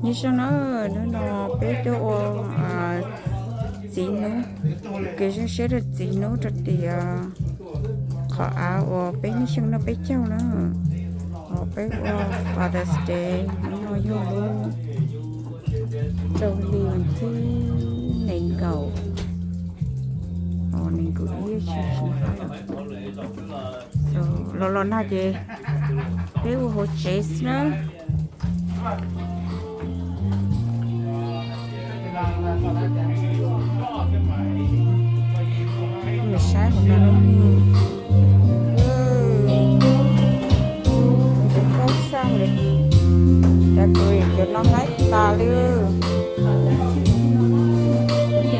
Nyob zoo na, hnub no peb tuaj ua txiv hnub, kev zoo siab rau txiv hnub rau tias qhov av uas peb neej xyoo no peb caug na, peb ua Father's Day, hnub no yog lub rau hli vas thib nees nkaum, nees nkaum ib, los los nag ces peb ua hauv tsev xwb na. Saib hauv no, tus poj xaj li, cov tus cov no haib tas li. Ok,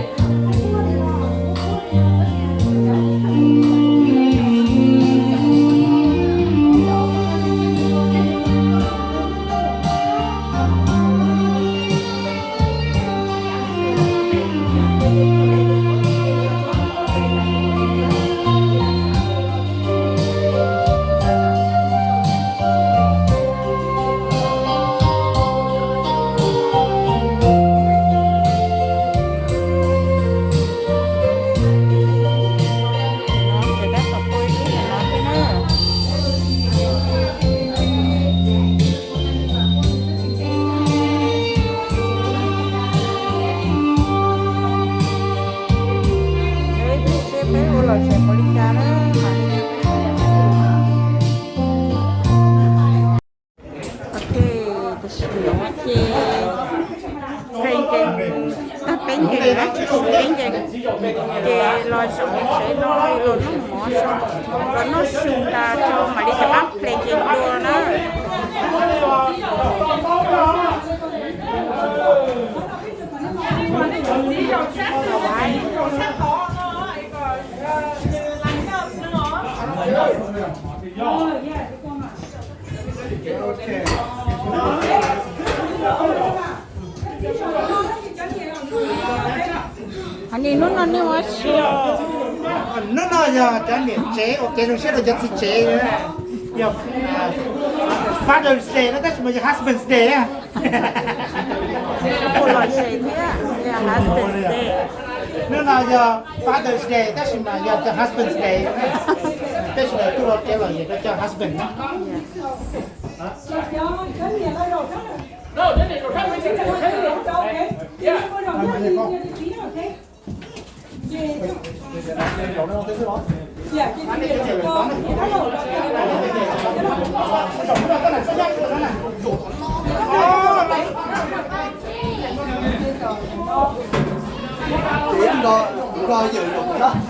tam sim no ces peb nkees, tag peb nkees na, peb nkees ces los zaum tsev no los noj mov, los noj su tas rau mam li rov qab ples nkees dua na. Hos hnub no nej ua si? Hnub no yog cov niam tsev ua kev zoo siab rau cov txiv tsev, yog Father's Day no tab sis mas yog Husband's Day. Hnub no yog Father's Day tab sis mas yog cov Husband's Day. Peb sawv daws tuaj ua kev lom zem rau cov husband. Yog peb ua nyob rau hauv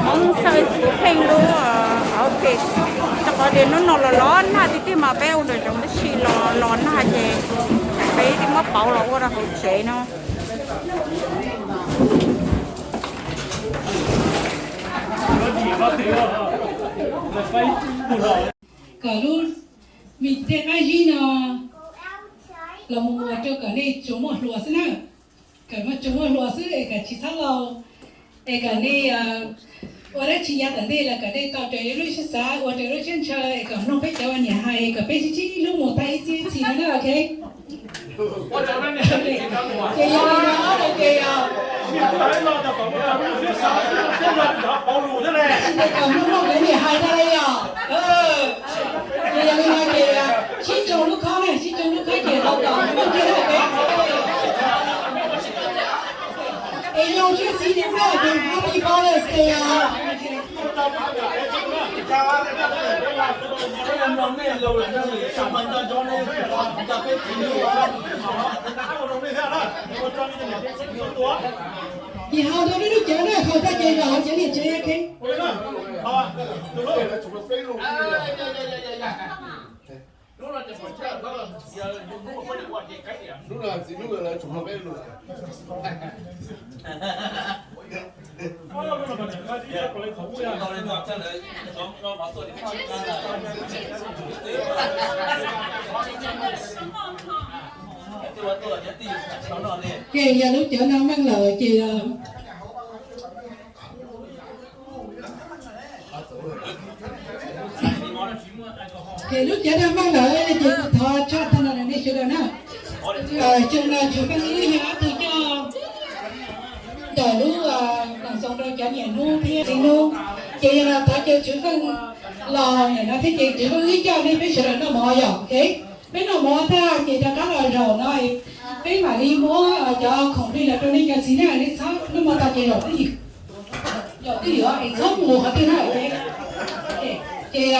Hmoob xaw kuv pheej lub outfit, rau qhov tias hnub no los los nag tiag tiag mas peb ua nraum zoov tab sis los los nag ces peb twb muab pauv los ua rau hauv tsev no. Kom lub me tej qab zib no los mus ua rau kom nej tsuas muaj hluas xwb na. Kom nej tsuas muaj hluas xwb es kom tsis txhob laus, es kom nej ua dab tsi yav tom ntej los kom nej tau raws lub siab xav, ua raws lub siab ntshaw, es kom mloog peb cov ua niam hais, kom peb sib sib hlub mus tag ib txhiab ib txhis no na, ok? Ces yog li no ces, ces kom mloog mloog peb niam hais no li os. Ces yog li no ces sib tsoom lub khob na, sib tsoom lub khob ces tau kom mloog kiag na, ok? Es yog siab xis li no ces happy Father's Day os. Ces haus rau peb lub cawv na, haus tag ces los hauv cawv niam tsev, ok? Ces yog lub cov no meej lawm ces, ces lub cov no meej lawm ces kuv thov tshaj tag no nej sawv daws na. Xyoo no Tswv Feej wb yog ob tug coj ntawm lub koom txoos rau cov niam hnub thiab txiv hnub, ces yog no thov caw Tswv Feej los ntawm no thiab ces Tswv Feej wb coj nej peb sawv daws noj mov yom, ok. Peb noj mov tag ces rov qab los zaum no peb mam li muab cov khoom plig los rau nej cov txiv na, nej txhob noj mov tag ces zaum twj ywm, zaum twj ywm es txhob mus qhov twg na, ok. Ces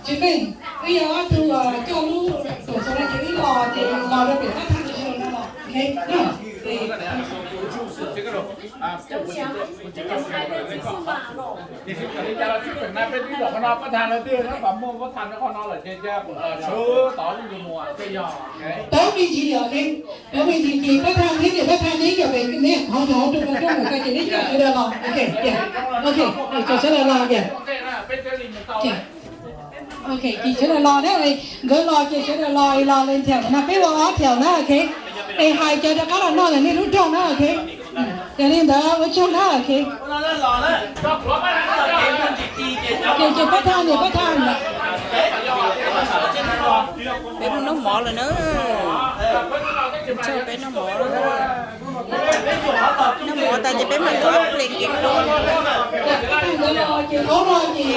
Tswv Feej wb yog ob tug coj lub koom txoos no ces wb los ces los rau pem pab thaj no los, ok. Pab me ntsis yog, pab me ntsis ces pab thaj thiab niam pab thaj neb cov pem neb hov hov rau pem rooj mus ko ces neb coj sawv daws los, ok, ok, coj sawv daws los, ok, ces sawv daws los na, nkawd los ces sawv daws los, los li thiam no peb ua ob thiam na, ok. Es hais cov rov qab los noj ntawm nej lub rooj na, ok. Yog li ntawd ua tsaug na, ok. Ces ces pab thaj niam pab thaj. Peb mus noj mov lawm na. Ntshe peb noj mov lawm. Noj mov tas ces peb mam nqa ples kev tuaj. Tus no yog cov txiv cov khoom plig.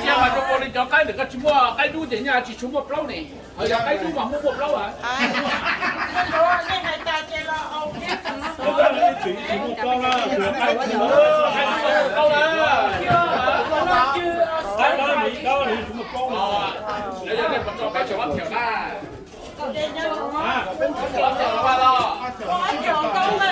Cia mas rau ua li cov qaib ntawm koj tsis muaj qaib dub ces nyaj tsis tshua muaj plaub ne. Ho yog qaib dub mas muaj muaj plaub a. Qaib dub tsis muaj plaub na. Qaib dub tsis muaj plaub na. Yog nej puas tso qaib tso ob thiam na. Ces pab thaj los no lawm ces pab nyiaj pab thaj.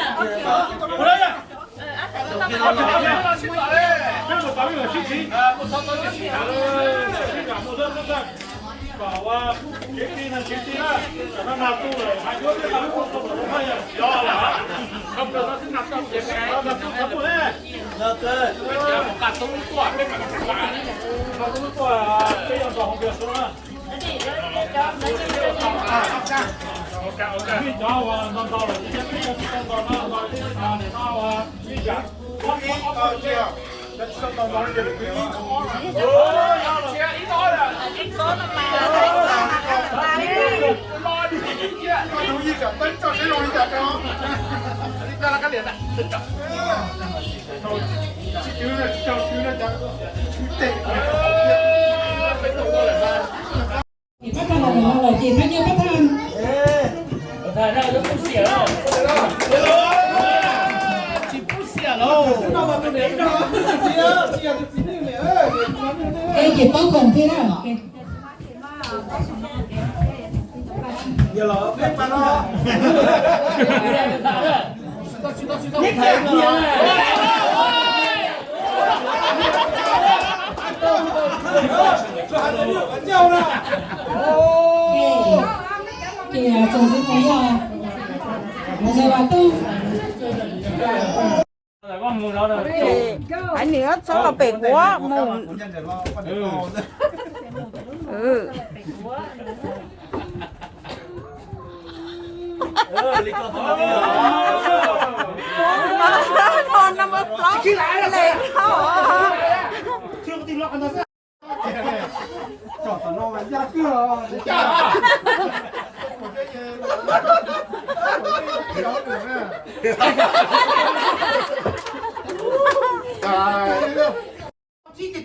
Ces pab khoom thiab na. Ces txog xwb no yog, mas yog los tuj. Haiv nws txhob los pem kuv mus.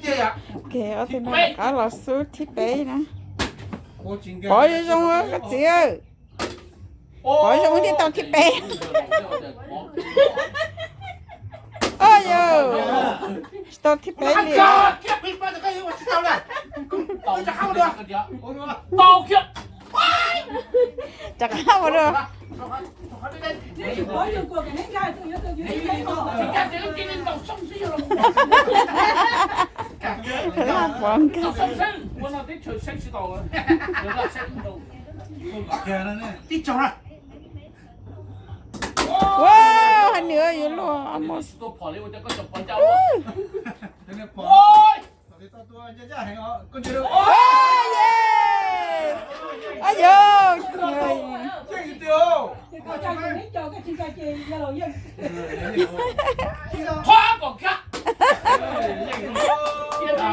Ok, ob tug no rov qab los xub thib peb na. Pov zoo zoo koj txiv. Pov zoo thiaj tau thib peb. Oj yau, tsis tau thib peb li. Rov qab ua dua. Laj Pov nkag. Ua, hais nws yuav luag amos. Oj yau.